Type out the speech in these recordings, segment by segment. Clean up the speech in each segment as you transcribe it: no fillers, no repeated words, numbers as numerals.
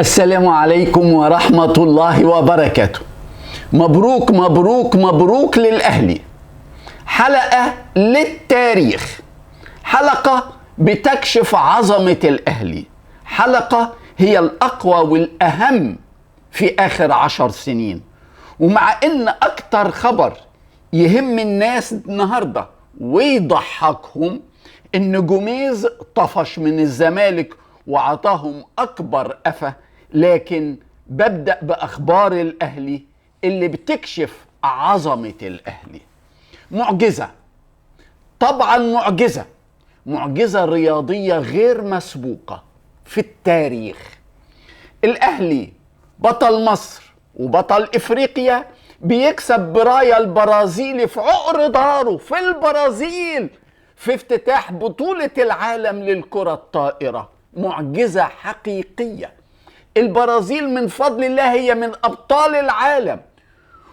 السلام عليكم ورحمة الله وبركاته. مبروك مبروك مبروك للأهلي. حلقة للتاريخ، حلقة بتكشف عظمة الأهلي، حلقة هي الأقوى والأهم في آخر 10 سنين. ومع إن أكتر خبر يهم الناس النهاردة ويضحكهم إن جوميز طفش من الزمالك وعطاهم أكبر قفا، لكن ببدأ بأخبار الأهلي اللي بتكشف عظمة الأهلي. معجزة، طبعا معجزة، معجزة رياضية غير مسبوقة في التاريخ. الأهلي بطل مصر وبطل إفريقيا بيكسب برايا البرازيلي في عقر داره في البرازيل في افتتاح بطولة العالم للكرة الطائرة. معجزة حقيقية. البرازيل من فضل الله هي من أبطال العالم،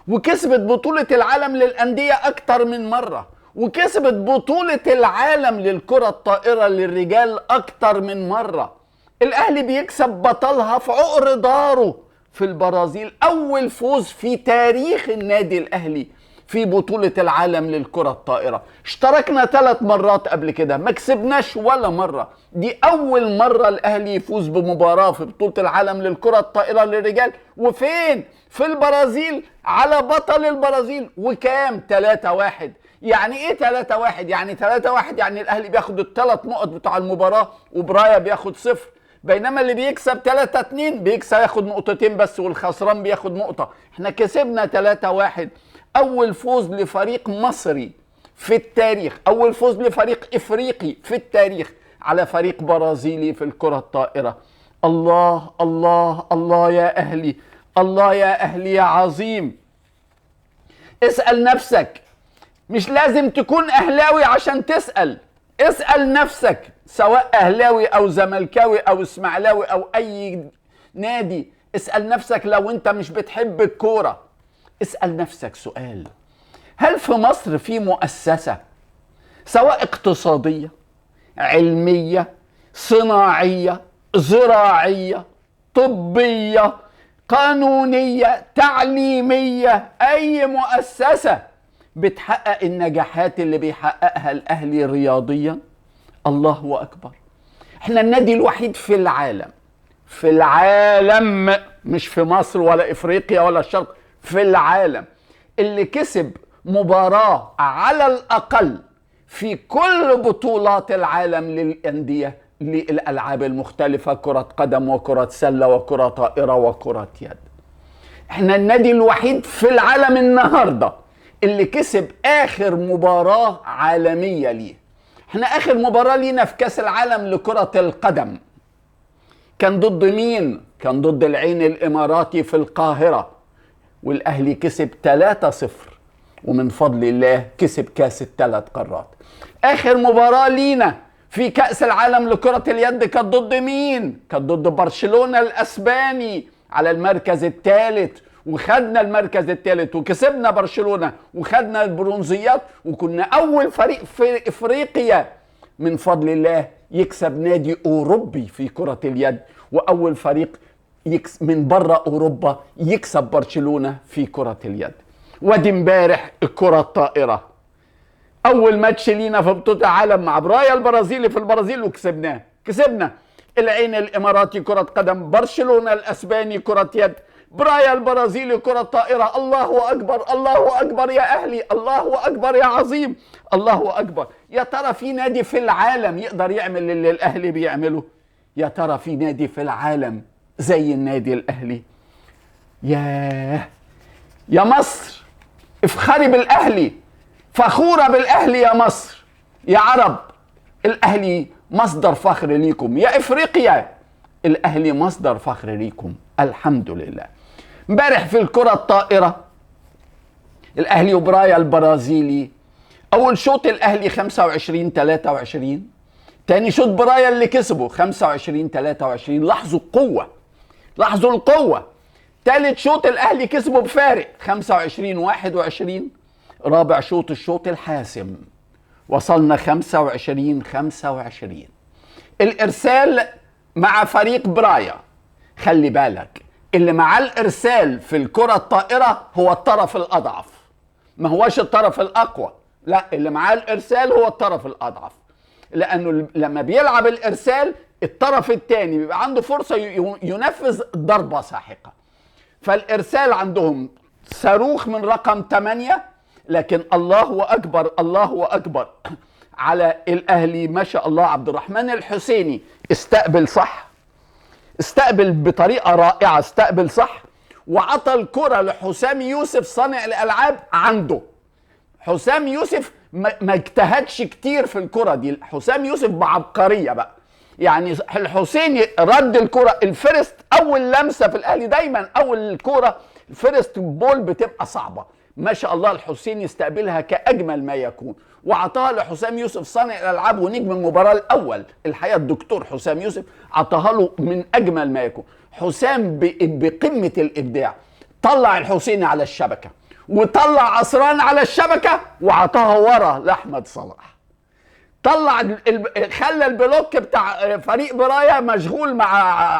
وكسبت بطولة العالم للأندية أكتر من مرة، وكسبت بطولة العالم للكرة الطائرة للرجال أكتر من مرة. الأهلي بيكسب بطلها في عقر داره في البرازيل، أول فوز في تاريخ النادي الأهلي في بطولة العالم للكرة الطائرة. اشتركنا 3 مرات قبل كده، ما كسبناش ولا مرة. دي أول مرة الأهلي يفوز بمباراة في بطولة العالم للكرة الطائرة للرجال، وفين؟ في البرازيل على بطل البرازيل. وكام؟ 3-1. يعني ايه 3-1؟ يعني 3-1 يعني الأهلي بياخد ال3 نقط بتوع المباراة وبرايا بياخد 0، بينما اللي بيكسب 3-2 بيكسب ياخد 2 بس والخسران بياخد نقطة. احنا كسبنا 3-1، أول فوز لفريق مصري في التاريخ، أول فوز لفريق إفريقي في التاريخ على فريق برازيلي في الكرة الطائرة. الله الله الله يا أهلي، الله يا أهلي يا عظيم. اسأل نفسك، مش لازم تكون أهلاوي عشان تسأل، اسأل نفسك سواء أهلاوي أو زملكاوي أو إسماعيلاوي أو أي نادي. اسأل نفسك لو أنت مش بتحب الكورة، اسأل نفسك سؤال: هل في مصر في مؤسسة سواء اقتصادية، علمية، صناعية، زراعية، طبية، قانونية، تعليمية، أي مؤسسة بتحقق النجاحات اللي بيحققها الأهلي رياضيا؟ الله أكبر. احنا النادي الوحيد في العالم، في العالم، مش في مصر ولا إفريقيا ولا الشرق، في العالم، اللي كسب مباراة على الأقل في كل بطولات العالم للأندية للألعاب المختلفة، كرة قدم وكرة سلة وكرة طائرة وكرة يد. احنا النادي الوحيد في العالم النهاردة اللي كسب آخر مباراة عالمية ليه. احنا آخر مباراة لينا في كأس العالم لكرة القدم كان ضد مين؟ كان ضد العين الإماراتي في القاهرة، والأهلي كسب 3-0، ومن فضل الله كسب كأس ال3 قارات. آخر مباراة لينا في كأس العالم لكرة اليد كانت ضد مين؟ كانت ضد برشلونة الأسباني على المركز الثالث، وخدنا المركز الثالث وكسبنا برشلونة وخدنا البرونزيات، وكنا أول فريق في إفريقيا من فضل الله يكسب نادي أوروبي في كرة اليد، وأول فريق من بره أوروبا يكسب برشلونة في كرة اليد. وادي امبارح الكرة الطائرة، أول ماتش لينا في بطولة العالم مع برايا البرازيلي في البرازيل وكسبناه. كسبنا العين الإماراتي كرة قدم، برشلونة الأسباني كرة يد، برايا البرازيلي كرة طائرة. الله أكبر، الله أكبر يا أهلي، الله أكبر يا عظيم، الله أكبر. يا ترى في نادي في العالم يقدر يعمل اللي الأهلي بيعمله؟ يا ترى في نادي في العالم زي النادي الأهلي؟ ياه يا مصر، افخري بالأهلي، فخورة بالأهلي يا مصر، يا عرب، الأهلي مصدر فخر ليكم، يا إفريقيا الأهلي مصدر فخر ليكم. الحمد لله. امبارح في الكرة الطائرة الأهلي وبرايا البرازيلي، أول شوط الأهلي 25-23، تاني شوط برايا اللي كسبه 25-23. لاحظوا القوة، لاحظوا القوة. تالت شوط الأهلي كسبه بفارق 25-21. رابع شوط الشوط الحاسم وصلنا 25-25. الإرسال مع فريق برايا خلي بالك، اللي معاه الارسال في الكره الطائرة هو الطرف الاضعف، ما هوش الطرف الاقوى. لا، اللي معاه الارسال هو الطرف الاضعف، لانه لما بيلعب الارسال الطرف الثاني بيبقى عنده فرصة ينفذ ضربه ساحقة. فالارسال عندهم صاروخ من رقم 8، لكن الله اكبر الله اكبر على الاهلي ما شاء الله. عبد الرحمن الحسيني استقبل صح، استقبل بطريقة رائعة، استقبل صح وعطى الكره لحسام يوسف صانع الالعاب عنده. حسام يوسف ما اجتهدش كتير في الكره دي، حسام يوسف بعبقريه بقى، يعني الحسيني رد الكره ال first، اول لمسه في الاهلي دايما اول الكره ال first ball بتبقى صعبة، ما شاء الله الحسيني استقبلها كاجمل ما يكون وعطاها لحسام يوسف صانع الالعاب ونجم المباراة الاول. الحقيقة الدكتور حسام يوسف عطاها له من اجمل ما يكون. حسام بقمة الابداع طلع الحسيني على الشبكة وطلع عصران على الشبكة وعطاها ورا لاحمد صلاح. طلع خلى ال block بتاع فريق برايا مشغول مع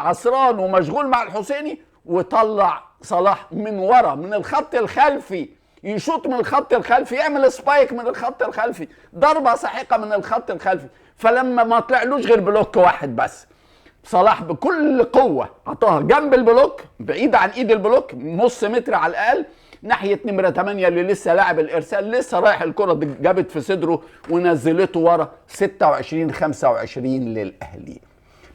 عصران ومشغول مع الحسيني، وطلع صلاح من ورا من الخط الخلفي، يشوط من الخط الخلفي، يعمل spike من الخط الخلفي، ضربة ساحقة من الخط الخلفي. فلما ما طلعلوش غير block واحد بس، صلاح بكل قوة عطاها جنب ال block، بعيد عن ايد ال block نص متر على الاقل، ناحية نمرة 8 اللي لسه لاعب الارسال، لسه رايح الكرة جابت في صدره ونزلته ورا. 26-25 للاهلي.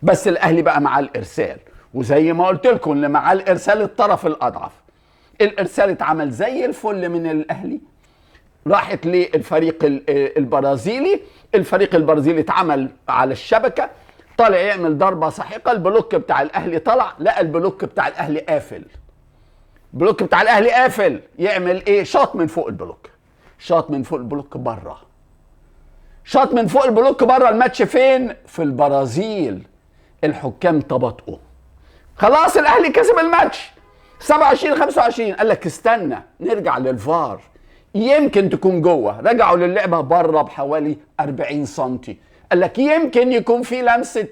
بس الاهلي بقى مع الارسال، وزي ما قلت لكم اللي مع الارسال الطرف الاضعف. الارسال اتعمل زي الفل من الاهلي، راحت للفريق البرازيلي، الفريق البرازيلي اتعمل على الشبكة، طالع يعمل ضربه ساحقة، ال block بتاع الاهلي طلع، لقى ال block بتاع الاهلي قافل، ال block بتاع الاهلي قافل، يعمل ايه؟ شاط من فوق ال block، شاط من فوق ال block بره، شاط من فوق ال block بره. الماتش فين؟ في البرازيل. الحكام تباطؤوا، خلاص الاهلي كسب الماتش 27-25. قال لك استنى نرجع للفار، يمكن تكون جوه. رجعوا للعبة بره بحوالي 40 سنتي. قال لك يمكن يكون في لمسه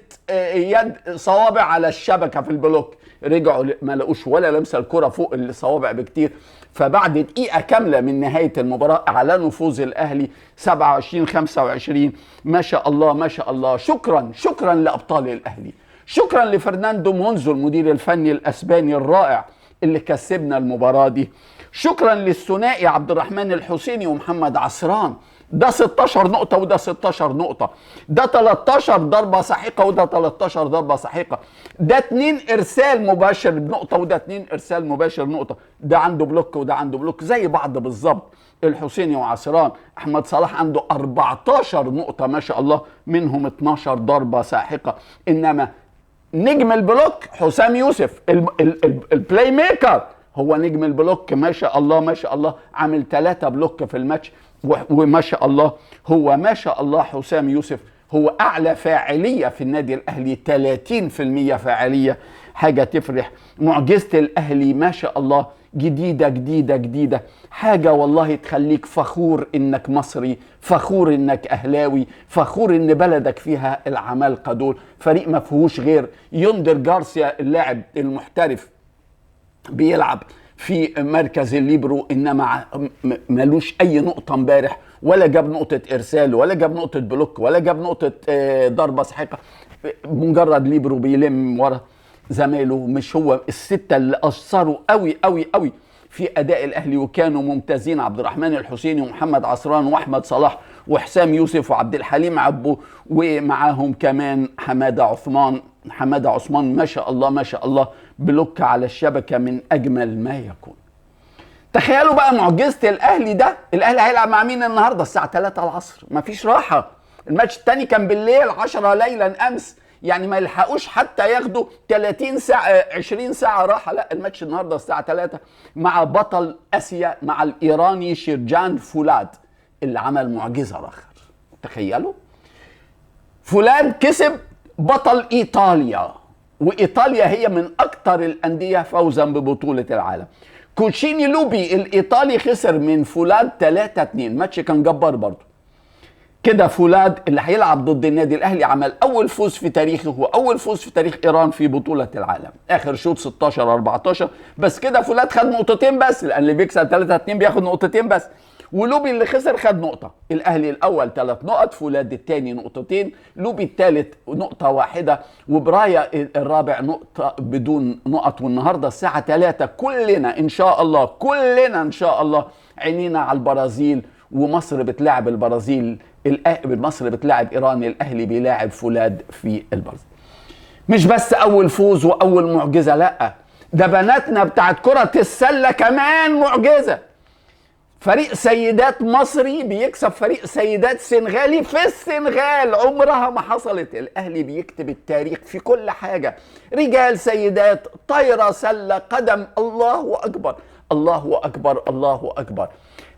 يد صوابع على الشبكة في ال block. رجعوا ما لقوش ولا لمسه، الكره فوق الصوابع بكتير. فبعد دقيقة كاملة من نهاية المباراة اعلنوا فوز الاهلي 27-25. ما شاء الله ما شاء الله. شكرا شكرا لابطال الاهلي، شكرا لفرناندو مونزو المدير الفني الاسباني الرائع اللي كسبنا المباراة دي، شكرا للثنائي عبد الرحمن الحسيني ومحمد عصران، ده 16 نقطة وده 16 نقطة، ده 13 ضربة ساحقة وده 13 ضربة ساحقة، ده 2 إرسال مباشر بنقطة وده 2 إرسال مباشر نقطة، ده عنده block وده عنده block زي بعض بالظبط، الحسيني وعصران. أحمد صلاح عنده 14 نقطة ما شاء الله، منهم 12 ضربة ساحقة. إنما نجم ال block حسام يوسف ال playmaker هو نجم ال block ما شاء الله ما شاء الله، عامل 3 block في الماتش، وما شاء الله هو ما شاء الله حسام يوسف هو أعلى فاعلية في النادي الأهلي، 30% فاعلية، حاجة تفرح. معجزة الأهلي ما شاء الله جديدة جديدة جديدة، حاجة والله تخليك فخور إنك مصري، فخور إنك أهلاوي، فخور إن بلدك فيها العمالقة دول. فريق ما فيهوش غير يوندر جارسيا اللاعب المحترف بيلعب في مركز الليبرو، انما ملوش اي نقطة امبارح، ولا جاب نقطة ارسال ولا جاب نقطة block ولا جاب نقطة ضربه ساحقة، مجرد ليبرو بيلم ورا زمايله. مش هو الستة اللي اثروا قوي قوي قوي في اداء الاهلي وكانوا ممتازين، عبد الرحمن الحسيني ومحمد عصران واحمد صلاح وحسام يوسف وعبد الحليم عبو، ومعاهم كمان حمادة عثمان. حمادة عثمان ما شاء الله ما شاء الله block على الشبكة من اجمل ما يكون. تخيلوا بقى معجزه الاهلي ده، الاهلي هيلعب مع مين النهارده الساعة 3 العصر؟ مفيش راحة، الماتش الثاني كان بالليل 10 ليلا امس، يعني ما يلحقوش حتى ياخدوا 30 ساعة 20 ساعة راحة، لا الماتش النهارده الساعة 3 مع بطل اسيا، مع الايراني شيرجان فولاد اللي عمل معجزه اخر. تخيلوا فولاد كسب بطل ايطاليا، وايطاليا هي من اكثر الاندية فوزا ببطولة العالم. كوتشيني لوبي الايطالي خسر من فولاد 3-2، ماتش كان جبار برضه. كده فولاذ اللي هيلعب ضد النادي الاهلي عمل اول فوز في تاريخه واول فوز في تاريخ ايران في بطوله العالم. اخر شوط 16-14 بس. كده فولاذ خد نقطتين بس، لان اللي بيكسب 3-2 بياخد نقطتين بس، ولوبي اللي خسر خد نقطة. الاهلي الاول 3 نقط، فولاذ الثاني نقطتين، لوبي الثالث نقطة واحدة، وبرايا الرابع نقطة بدون نقط. والنهارده الساعة 3 كلنا ان شاء الله، كلنا ان شاء الله عينينا على البرازيل، ومصر بتلاعب البرازيل، مصر بتلاعب ايران، الاهلي بيلاعب فولاذ في البرازيل. مش بس اول فوز واول معجزه، لا ده بناتنا بتاعت كره السلة كمان معجزه. فريق سيدات مصري بيكسب فريق سيدات سنغالي في السنغال، عمرها ما حصلت. الاهلي بيكتب التاريخ في كل حاجة، رجال سيدات، طايره، سله، قدم. الله اكبر، الله اكبر، الله اكبر.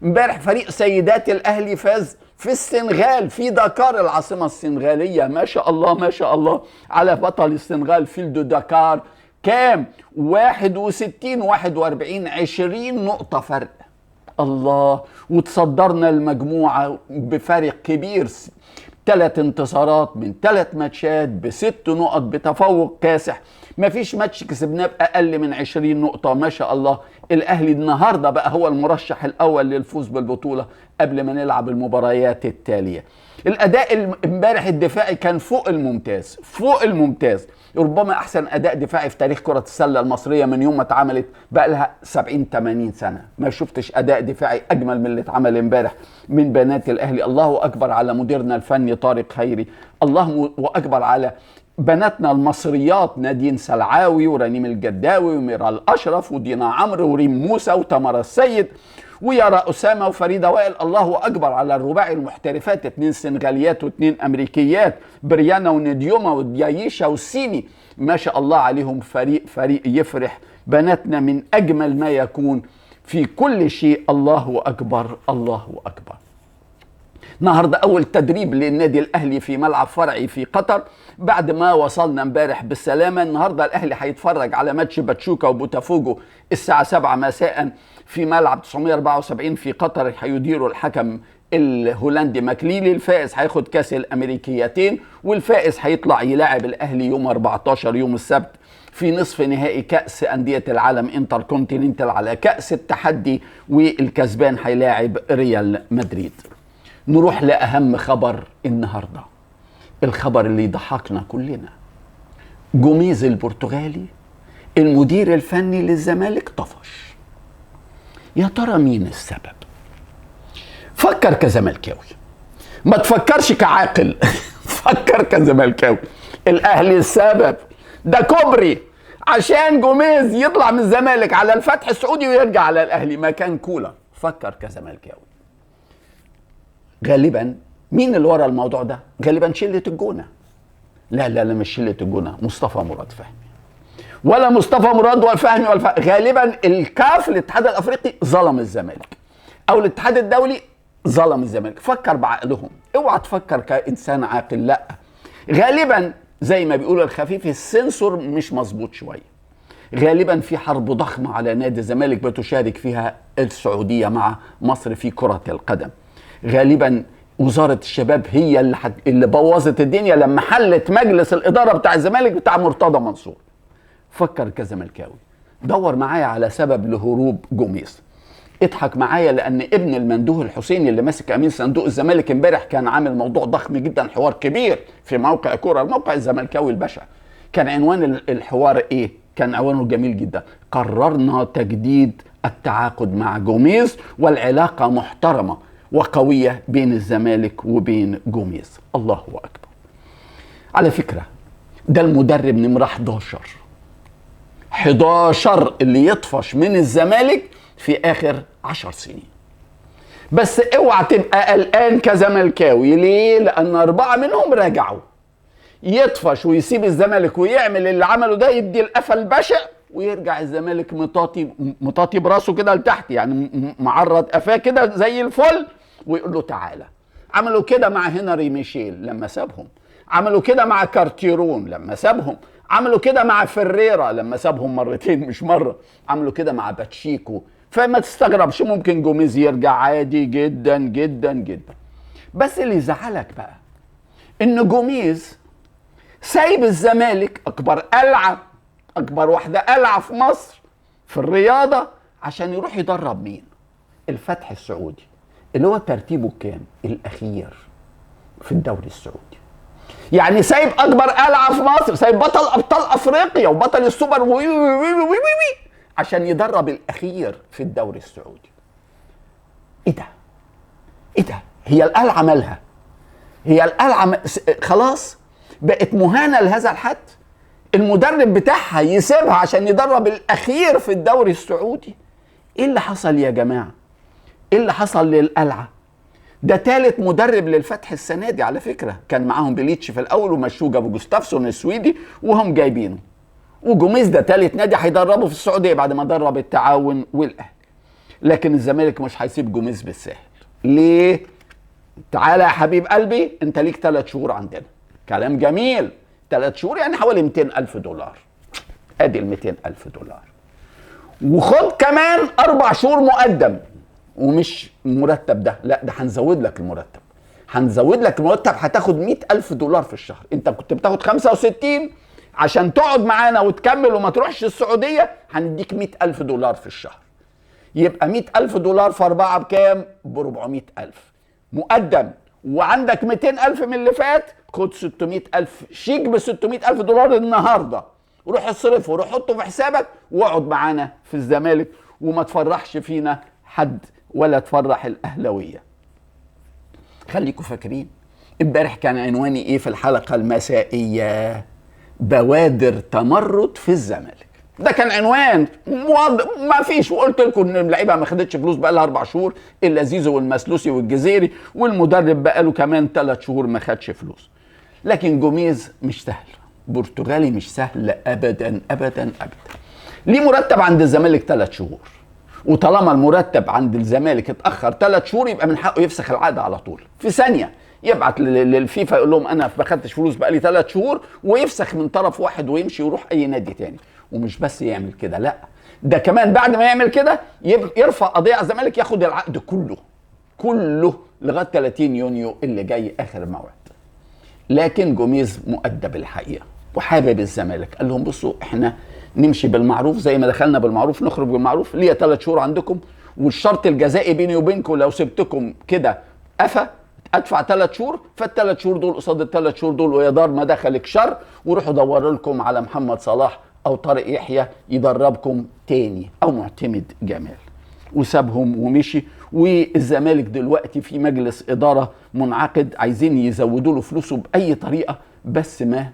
امبارح فريق سيدات الاهلي فاز في السنغال في دكار العاصمة السنغاليه، ما شاء الله ما شاء الله على بطل السنغال فيلدو دكار. كام؟ 61-41، 20 نقطة فرق. الله. وتصدرنا المجموعة بفارق كبير، 3 انتصارات من 3 ماتشات ب6 نقط بتفوق كاسح، مفيش ماتش كسبناه بأقل من 20 نقطة. ما شاء الله الأهلي النهاردة بقى هو المرشح الأول للفوز بالبطولة قبل ما نلعب المباريات التالية. الأداء امبارح الدفاعي كان فوق الممتاز، فوق الممتاز، ربما أحسن أداء دفاعي في تاريخ كرة السلة المصرية من يوم ما اتعملت، بقى لها 70-80 سنة ما شفتش أداء دفاعي أجمل من اللي اتعمل امبارح من بنات الأهلي. الله أكبر على مديرنا الفني طارق خيري، الله أكبر على بناتنا المصريات نادين سلعاوي ورنيم الجداوي وميرال أشرف ودينا عمرو وريم موسى وتمارا السيد ويارا أسامة وفريدة وائل. الله أكبر على الرباعي المحترفات، 2 سنغاليات و2 أمريكيات، بريانا ونديوما وديايشا وسيني، ما شاء الله عليهم. فريق يفرح، بناتنا من أجمل ما يكون في كل شيء. الله أكبر، الله أكبر. النهارده اول تدريب للنادي الاهلي في ملعب فرعي في قطر بعد ما وصلنا امبارح بالسلامة. النهارده الاهلي هيتفرج على ماتش باتشوكا وبوتافوجو الساعة 7 مساء في ملعب 974 في قطر، هيديره الحكم الهولندي ماكليلي. الفائز هياخد كاس الامريكيتين، والفائز هيطلع يلاعب الاهلي يوم 14 يوم السبت في نصف نهائي كأس أندية العالم انتر كونتيننتال على كأس التحدي، والكسبان هيلاعب ريال مدريد. نروح لأهم خبر النهاردة، الخبر اللي ضحكنا كلنا. جوميز البرتغالي المدير الفني للزمالك طفش. يا ترى مين السبب؟ فكر كزملكاوي، ما تفكرش كعاقل فكر كزملكاوي. الأهلي السبب، ده كوبري عشان جوميز يطلع من الزمالك على الفتح السعودي ويرجع على الأهلي مكان كولا. فكر كزملكاوي. غالبا مين اللي ورا الموضوع ده؟ غالبا شلة الجونة. لا لا لا، مش شلة الجونة، مصطفى مراد فهمي. ولا مصطفى مراد ولا فهمي ولا فهمي. غالبا الكاف الاتحاد الافريقي ظلم الزمالك، او الاتحاد الدولي ظلم الزمالك. فكر بعقلهم، اوعى تفكر كإنسان عاقل. لا، غالبا زي ما بيقول الخفيف السنسور مش مظبوط شوية. غالبا في حرب ضخمة على نادي الزمالك بتشارك فيها السعودية مع مصر في كرة القدم. غالبا وزارة الشباب هي اللي بوظت الدنيا لما حلت مجلس الإدارة بتاع الزمالك بتاع مرتضى منصور. فكر كزملكاوي، دور معايا على سبب لهروب جوميز. اضحك معايا لأن ابن المندوه الحسيني اللي ماسك أمين صندوق الزمالك امبارح كان عامل موضوع ضخم جدا، حوار كبير في موقع كورة، الموقع الزملكاوي البشع. كان عنوان الحوار ايه؟ كان عنوانه جميل جدا، قررنا تجديد التعاقد مع جوميز والعلاقة محترمة وقوية بين الزمالك وبين جوميز. الله أكبر. على فكرة ده المدرب نمرة 11 اللي يطفش من الزمالك في آخر 10 سنين. بس اوعى تبقى قلقان كزملكاوي. ليه؟ لأن 4 منهم راجعوا. يطفش ويسيب الزمالك ويعمل اللي عمله ده، يدي القفا البشع ويرجع الزمالك مطاطي براسه كده لتحت، يعني معرض قفاه كده زي الفل، ويقول له تعالى. عملوا كده مع هنري ميشيل لما سابهم، عملوا كده مع كارتيرون لما سابهم، عملوا كده مع فريرا لما سابهم مرتين مش مرة، عملوا كده مع باتشيكو. فما تستغربش، ممكن جوميز يرجع عادي جدا جدا جدا. بس اللي زعلك بقى ان جوميز سايب الزمالك، اكبر قلعه، اكبر واحدة قلعه في مصر في الرياضة، عشان يروح يدرب مين؟ الفتح السعودي، اللي هو ترتيبه كام؟ الاخير في الدوري السعودي. يعني سايب اكبر قلعه في مصر، سايب بطل ابطال افريقيا وبطل السوبر وي وي وي وي وي وي، عشان يدرب الاخير في الدوري السعودي. ايه ده؟ ايه ده؟ هي القلعة مالها؟ هي القلعة خلاص بقت مهانة لهذا الحد؟ المدرب بتاعها يسيبها عشان يدرب الاخير في الدوري السعودي؟ ايه اللي حصل يا جماعة؟ ايه اللي حصل للقلعه؟ ده ثالث مدرب للفتح السنة دي على فكرة، كان معاهم بليتش في الاول ومشوه، جابوا جوستافسون السويدي وهم جايبينه، وجوميز ده ثالث نادي هيدربه في السعودية بعد ما درب التعاون والاهلي. لكن الزمالك مش هيسيب جوميز بالسهل. ليه؟ تعالى يا حبيب قلبي، انت ليك 3 شهور عندنا. كلام جميل، 3 شهور يعني حوالي 200,000 دولار. ادي ال 200,000 دولار، وخد كمان 4 شهور مقدم، ومش المرتب ده، لا ده هنزود لك المرتب، هنزود لك المرتب، هتاخد 100,000 دولار في الشهر. انت كنت بتاخد 65، عشان تقعد معانا وتكمل وما تروحش السعودية هنديك 100,000 دولار في الشهر. يبقى 100,000 دولار في 4 بكام؟ ب 400,000 مقدم، وعندك 200,000 من اللي فات، خد 600,000 شيك ب 600,000 دولار النهارده، روح اصرفه وروح حطه في حسابك واقعد معانا في الزمالك، وما تفرحش فينا حد ولا تفرح الاهلاوية. خليكم فاكرين امبارح كان عنواني ايه في الحلقة المسائيه؟ بوادر تمرد في الزمالك. ده كان عنوان ما فيش، وقلت لكم ان اللعيبة ما خدتش فلوس بقى لها 4 شهور، الا زيزو والمسلوسي والجزيري، والمدرب بقى له كمان 3 شهور ما خدش فلوس. لكن جوميز مش سهل، برتغالي مش سهل ابدا ابدا ابدا. ليه مرتب عند الزمالك 3 شهور، وطالما المرتب عند الزمالك اتاخر 3 شهور يبقى من حقه يفسخ العقد على طول في ثانية، يبعت للفيفا يقول لهم انا ما خدتش فلوس بقالي 3 شهور، ويفسخ من طرف واحد ويمشي ويروح اي نادي تاني. ومش بس يعمل كده، لا ده كمان بعد ما يعمل كده يرفع قضية على الزمالك، ياخد العقد كله كله لغاية 30 يونيو اللي جاي اخر موعد. لكن جوميز مؤدب الحقيقة وحابب الزمالك، قال لهم بصوا احنا نمشي بالمعروف، زي ما دخلنا بالمعروف نخرج بالمعروف، ليا 3 شهور عندكم، والشرط الجزائي بيني وبينكم لو سبتكم كده قفا ادفع 3 شهور، فالثلاث شهور دول قصاد الثلاث شهور دول، ويا دار ما دخلك شر، وروحوا دوروا لكم على محمد صلاح او طارق يحيى يدربكم تاني او معتمد جمال. وسابهم ومشي. والزمالك دلوقتي في مجلس ادارة منعقد، عايزين يزودوا له فلوسه باي طريقه، بس ما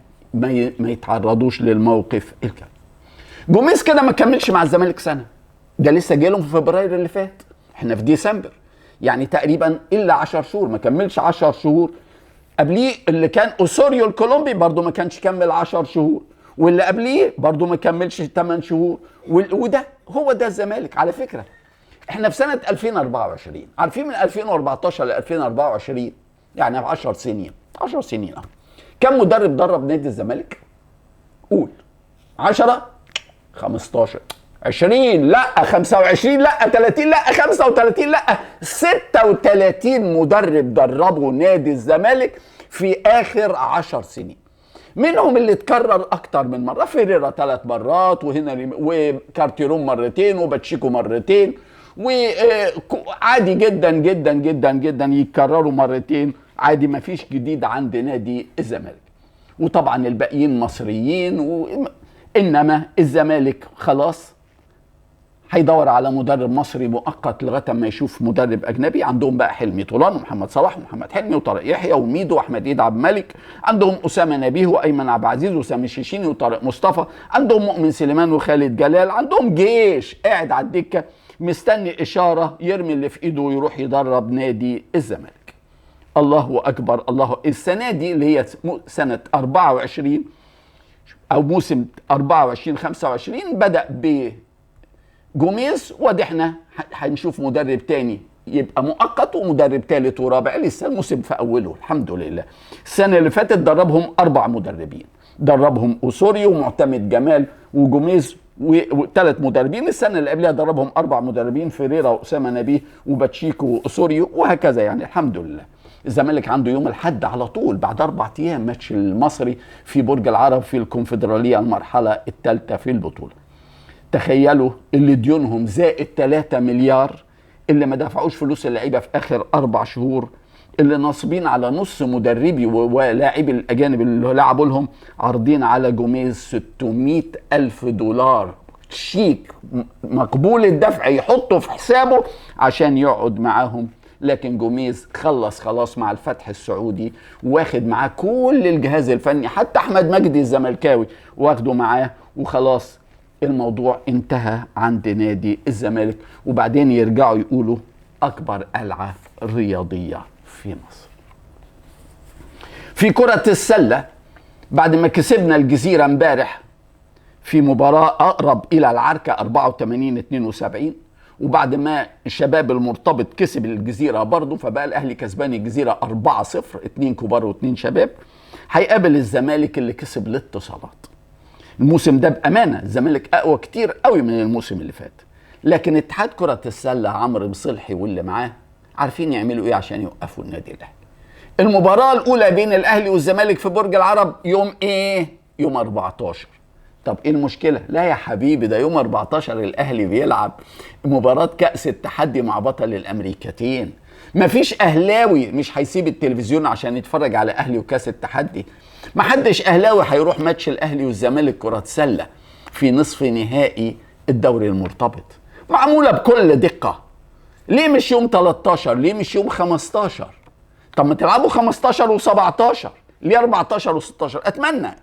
يتعرضوش للموقف الكامل. جوميز كده ما كملش مع الزمالك سنة، ده لسه جاي لهم في فبراير اللي فات، احنا في ديسمبر، يعني تقريبا الا 10 شهور، ما كملش 10 شهور. قبليه اللي كان اوسوريو الكولومبي برضه ما كانش كمل 10 شهور، واللي قبليه برضه ما كملش 8 شهور، وده هو ده الزمالك. على فكرة احنا في سنة 2024، عارفين من 2014 ل 2024 يعني 10 سنين، 10 سنين كم مدرب درب نادي الزمالك؟ قول 10، 15، 20، لا 25، لا 30، لا 35، لا 36 مدرب دربوا نادي الزمالك في اخر 10 سنين. منهم اللي اتكرر اكتر من مرة، فيريرا 3 مرات، وهنا وكارتيرون مرتين، وباتشيكو مرتين، وعادي جدا جدا جدا جدا يتكرروا مرتين عادي، ما فيش جديد عند نادي الزمالك. وطبعا الباقيين مصريين انما الزمالك خلاص هيدور على مدرب مصري مؤقت لغاية ما يشوف مدرب اجنبي. عندهم بقى حلمي طولان ومحمد صلاح ومحمد حلمي وطارق يحيى وميدو واحمد عيد عبد الملك، عندهم اسامة نبيه وايمن عبد العزيز وسامي الشيشيني وطارق مصطفى، عندهم مؤمن سليمان وخالد جلال، عندهم جيش قاعد على الدكة مستني اشارة يرمي اللي في ايده ويروح يدرب نادي الزمالك. الله اكبر الله. السنة دي اللي هي سنة 24 او موسم 24 25 بدا ب جوميز، وادي احنا هنشوف مدرب تاني يبقى مؤقت ومدرب تالت ورابع، لسه الموسم في اوله الحمد لله. السنة اللي فاتت دربهم 4 مدربين، دربهم اوسوريو ومعتمد جمال وجوميز وثلاث مدربين. السنة اللي قبلها دربهم 4 مدربين، فيريرا واسامة نبيه وباتشيكو واوسوريو وهكذا، يعني الحمد لله. الزمالك عنده يوم الحد على طول بعد 4 ايام ماتش المصري في برج العرب في الكونفدراليه المرحلة الثالثة في البطولة. تخيلوا اللي ديونهم زائد 3 مليار، اللي ما دفعوش فلوس اللعيبة في اخر 4 شهور، اللي ناصبين على نص مدربي ولاعبي الاجانب اللي لعبوا لهم، عارضين على جوميز $600,000 شيك مقبول الدفع يحطه في حسابه عشان يقعد معاهم. لكن جوميز خلص خلاص مع الفتح السعودي، واخد معاه كل الجهاز الفني، حتى احمد مجدي الزملكاوي واخده معاه، وخلاص الموضوع انتهى عند نادي الزمالك. وبعدين يرجعوا يقولوا اكبر قلعة رياضية في مصر. في كرة السلة، بعد ما كسبنا الجزيرة امبارح في مباراة أقرب إلى العركة 84-72، وبعد ما الشباب المرتبط كسب الجزيرة برضه، فبقى الأهلي كسبان الجزيرة 4-0، 2 كبار و2 شباب. هيقابل الزمالك اللي كسب الاتصالات. الموسم ده بأمانة الزمالك أقوى كتير قوي من الموسم اللي فات، لكن اتحاد كرة السلة عمرو مصلحي واللي معاه عارفين يعملوا ايه عشان يوقفوا النادي الاهلي. المباراة الأولى بين الأهلي والزمالك في برج العرب يوم ايه؟ يوم 14. طب ايه المشكلة؟ لا يا حبيبي، ده يوم 14 الأهلي بيلعب مباراة كأس التحدي مع بطل الأمريكتين. مفيش أهلاوي مش هيسيب التلفزيون عشان يتفرج على أهلي وكأس التحدي. محدش أهلاوي هيروح ماتش الأهلي والزمالك كرة سلة في نصف نهائي الدوري المرتبط. معمولة بكل دقة. ليه مش يوم 13؟ ليه مش يوم 15؟ طب ما تلعبوا 15 و17، ليه 14 و16؟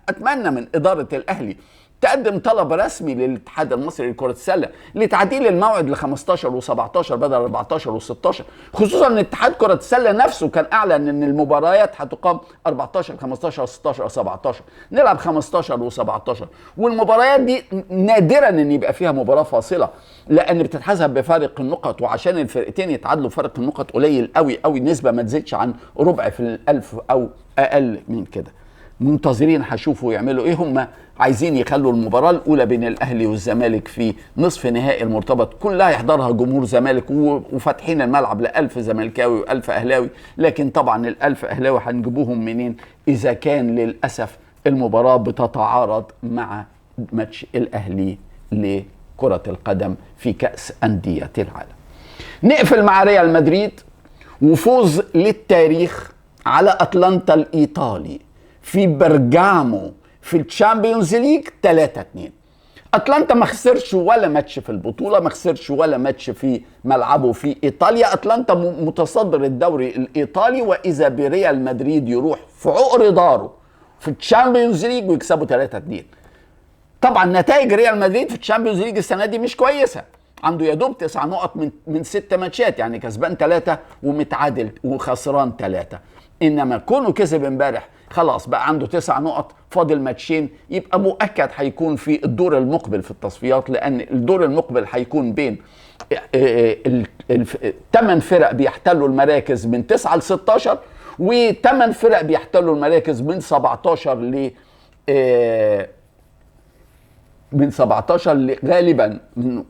اتمنى من ادارة الاهلي تقدم طلب رسمي للاتحاد المصري لكرة السلة لتعديل الموعد ل 15 و17 بدل 14 و16، خصوصا ان اتحاد كره السلة نفسه كان اعلن ان المباريات هتقام 14 15 16 17، نلعب 15 و17، والمباريات دي نادرا ان يبقى فيها مباراة فاصلة لان بتتحسب بفارق النقط، وعشان الفرقتين يتعادلوا فرق النقط قليل قوي قوي، نسبه ما تزيدش عن ربع في الالف او اقل من كده. منتظرين هشوفوا يعملوا ايه. هم عايزين يخلوا المباراة الأولى بين الأهلي والزمالك في نصف نهائي المرتبط كلها يحضرها جمهور زمالك، وفاتحين الملعب ل1000 زملكاوي و1000 أهلاوي، لكن طبعا ال1000 أهلاوي هنجيبوهم منين إذا كان للأسف المباراة بتتعارض مع ماتش الأهلي لكرة القدم في كأس أندية العالم. نقفل مع ريال مدريد وفوز للتاريخ على أتلانتا الإيطالي في برجامو في ال Champions League 3-2. اتلانتا ما خسرش ولا ماتش في البطولة، ما خسرش ولا ماتش في ملعبه في ايطاليا. اتلانتا متصدر الدوري الايطالي، واذا بريال مدريد يروح في عقر داره في ال Champions League ويكسبوا 3-2. طبعا نتائج ريال مدريد في ال Champions League السنة دي مش كويسة، عنده يا دوب 9 نقط من 6 ماتشات، يعني كسبان 3 ومتعادل وخسران 3. انما كونه كسب امبارح خلاص بقى عنده 9 نقط، فاضل ماتشين، يبقى مؤكد هيكون في الدور المقبل في التصفيات، لان الدور المقبل هيكون بين 8 فرق بيحتلوا المراكز من 9 ل 16، و8 فرق بيحتلوا المراكز من 17 ل من 17 غالبا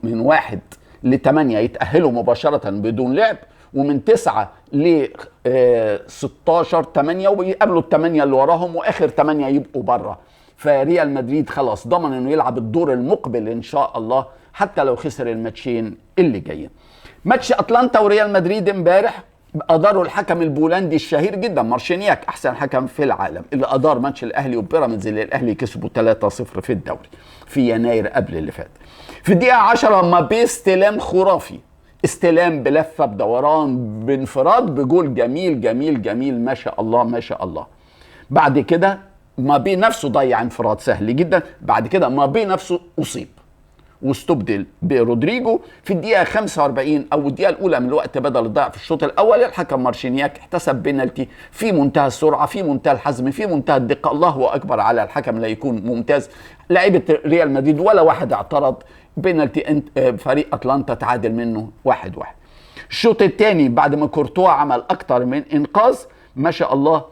من 1 ل 8 يتأهلوا مباشرة بدون لعب، ومن 9 ل 16 8 وبيقابلوا ال8 اللي وراهم، واخر 8 يبقوا بره. فريال مدريد خلاص ضمن انه يلعب الدور المقبل ان شاء الله حتى لو خسر الماتشين اللي جايين. ماتش اتلانتا وريال مدريد امبارح ادارة الحكم البولندي الشهير جدا مارشينياك، احسن حكم في العالم، اللي ادار ماتش الاهلي وبيراميدز اللي الاهلي كسبوا 3-0 في الدوري في يناير قبل اللي فات. في الدقيقة 10 مبابي استلام خرافي، استلام بلفه بدوران بانفراد بجول جميل جميل جميل، ما شاء الله ما شاء الله. بعد كده مبابي نفسه ضيع انفراد سهل جدا، بعد كده مبابي نفسه اصيب واستبدل برودريجو في الدقيقة 45 أو الدقيقة الأولى من الوقت بدل الضيع في الشوط الأول. الحكم مارشينياك احتسب بنالتي في منتهى السرعة، في منتهى الحزم، في منتهى الدقة. الله أكبر على الحكم، لا يكون ممتاز. لعيبة ريال مدريد ولا واحد اعترض، بنالتي فريق أتلانتا تعادل منه 1-1. الشوط الثاني بعد ما كورتوا عمل أكتر من إنقاذ ما شاء الله،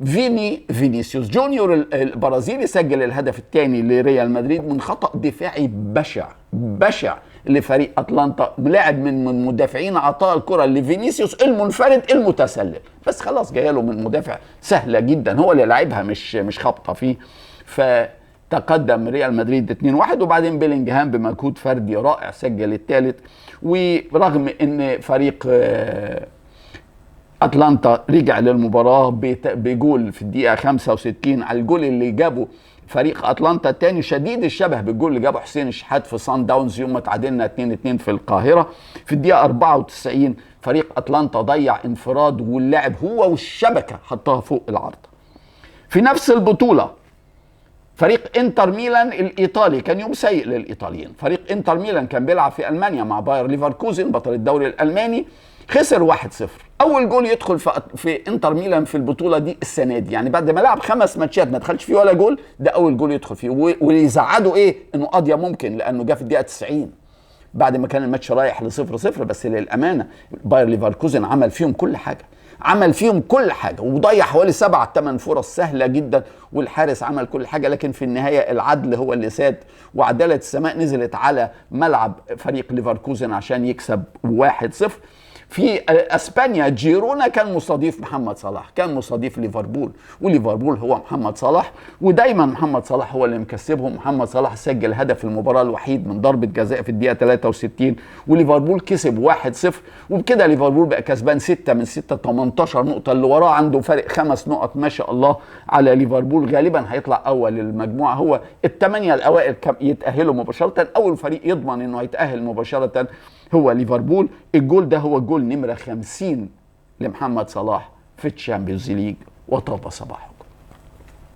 فينيسيوس جونيور البرازيلي سجل الهدف الثاني لريال مدريد من خطأ دفاعي بشع بشع لفريق اتلانتا، لاعب من مدافعين عطاء الكره لفينيسيوس المنفرد المتسلل، بس خلاص جاية له من مدافع سهلة جدا، هو اللي لعبها مش خبطه فيه. فتقدم ريال مدريد 2-1، وبعدين بيلينجهام بمجهود فردي رائع سجل الثالث. ورغم ان فريق اتلانتا رجع للمباراة بجول في الدقيقة 65 على الجول اللي جابه فريق اتلانتا الثاني، شديد الشبه بالجول اللي جابه حسين الشحات في سان داونز يوم ما تعادلنا 2-2 في القاهرة. في الدقيقة 94 فريق اتلانتا ضيع انفراد واللاعب هو والشبكة حطها فوق العارضة. في نفس البطولة فريق انتر ميلان الايطالي كان يوم سيء للايطاليين. فريق انتر ميلان كان بيلعب في المانيا مع باير ليفركوزن بطل الدوري الالماني، خسر 1-0. اول جول يدخل في انتر ميلان في البطولة دي السنة دي، يعني بعد ما لعب 5 ماتشات ما دخلش فيه ولا جول، ده اول جول يدخل فيه. واللي يزعده ايه؟ انه قضية ممكن، لانه جه في الدقيقة 90 بعد ما كان الماتش رايح ل0-0. بس للامانة باير ليفركوزن عمل فيهم كل حاجة، عمل فيهم كل حاجة، وضيع حوالي 7-8 فرص سهلة جدا، والحارس عمل كل حاجة، لكن في النهاية العدل هو اللي ساد، وعداله السماء نزلت على ملعب فريق ليفركوزن عشان يكسب 1-0. في اسبانيا جيرونا كان مستضيف محمد صلاح، كان مستضيف ليفربول، وليفربول هو محمد صلاح، ودايما محمد صلاح هو اللي مكسبهم. محمد صلاح سجل هدف المباراة الوحيد من ضربة جزاء في الدقيقة 63، وليفربول كسب 1-0. وبكده ليفربول بقى كسبان 6 من 6، 18 نقطة، اللي وراه عنده فارق 5 نقط ما شاء الله على ليفربول. غالبا هيطلع اول المجموعة، هو ال8 الاوائل يتأهلوا مباشرة، اول فريق يضمن انه هيتأهل مباشرة هو ليفربول. الجول ده هو الجول نمرة 50 لمحمد صلاح في ال Champions League، وطاب صباحه.